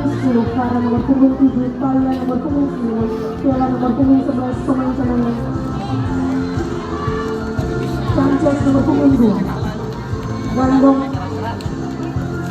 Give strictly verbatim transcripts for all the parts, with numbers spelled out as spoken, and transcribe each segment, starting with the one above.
Sepuluh, Farah nomor punggung tujuh, Talia nomor punggung sembilan, Tiara nomor punggung sebelas, pemain cadangan. Sanchez nomor punggung dua. Gandong.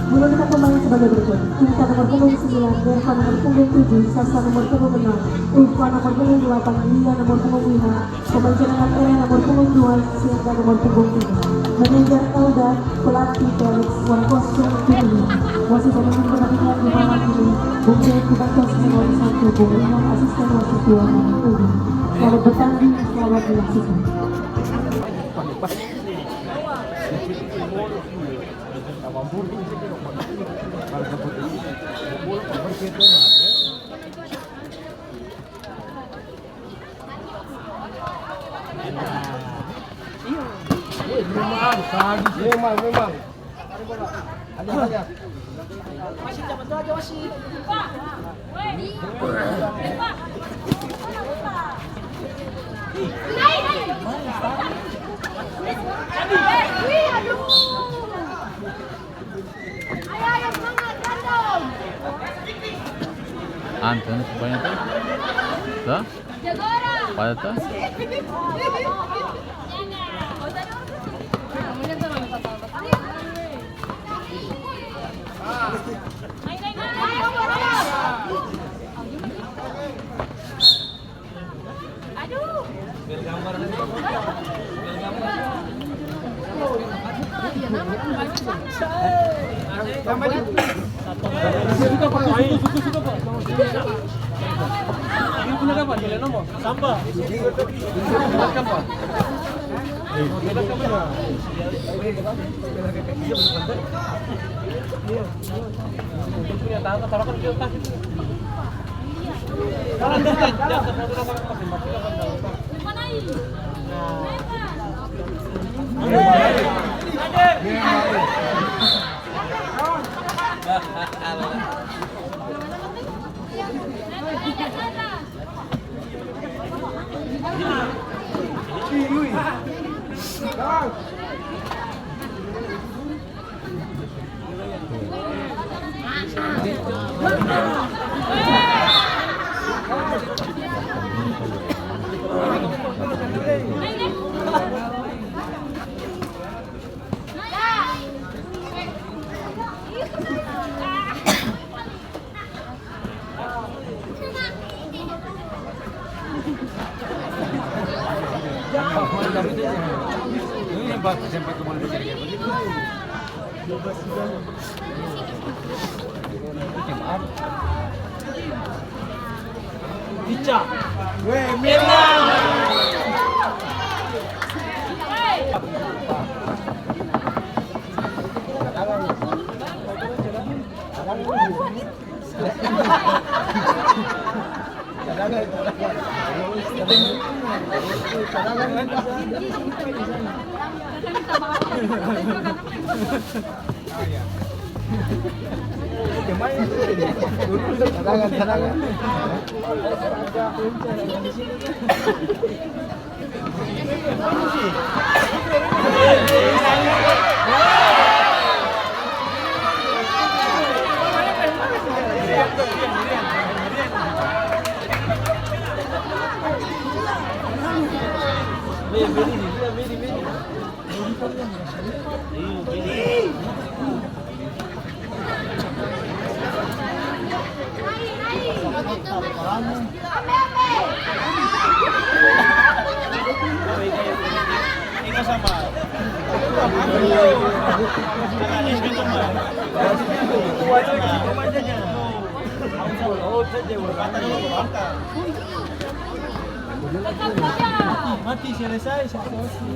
Menurunkan pemain sebagai berikut: Cinta nomor punggung sembilan, Dervan nomor punggung tujuh, Sasa nomor punggung enam, Ulfa nomor punggung delapan, Lia nomor punggung lima, pemain cadangan Ere nomor punggung dua, Sinta nomor punggung tiga. Manajer Elda, pelatih Felix, skor kosong tujuh. Wasit memimpin pertandingan di malam ini, Bung Jai Kubantos, nomor satu, Bung Rian, asisten wasit dua, Bung Edi. Selamat bertanding, selamat menyaksikan. Memang, sadis. Memang, memang. Ada, ada. Anton supaya tu. Tuh. Pada tuh. Ica. Weh, menang. Mati, selesai, selesai.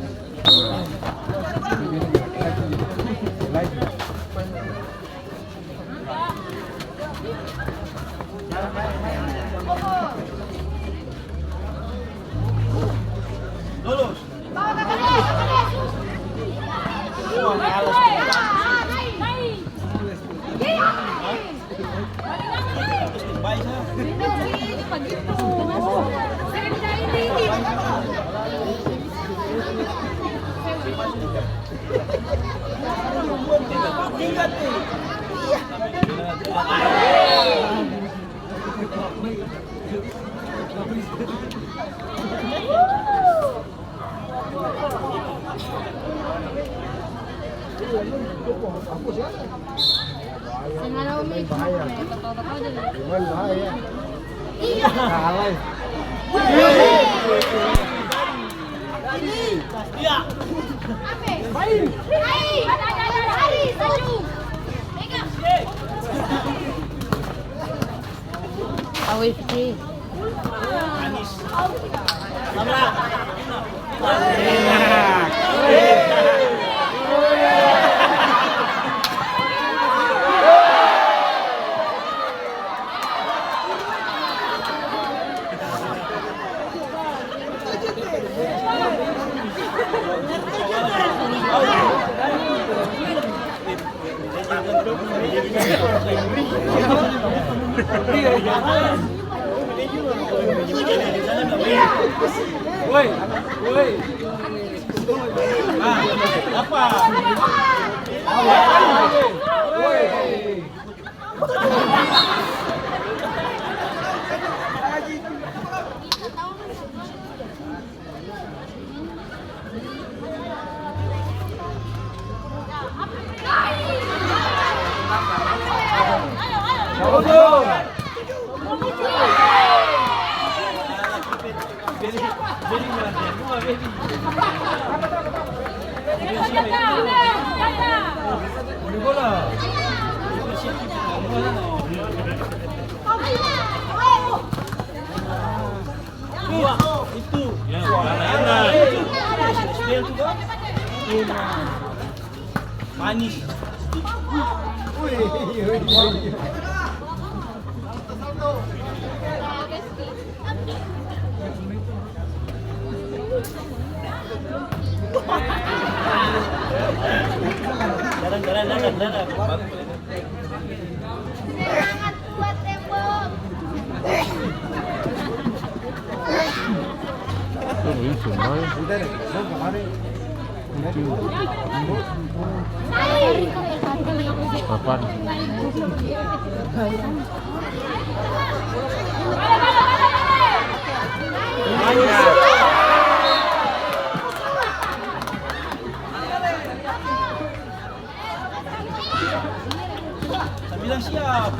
Seng ada umi, cuma pake betul-betul aja deh. Cuman bahaya. Iya. Kalah. Iya. Ape? Main. Hai. Ada, ada, ada. Lari, maju. Pegang. Awe, Fitri. Woi, woi. Ah, apa? Dua, itu. Ya, mana enak. Manis. Jalan, jalan, jalan, jalan. Semangat kuat tembok. Papan. Saya bilang siap.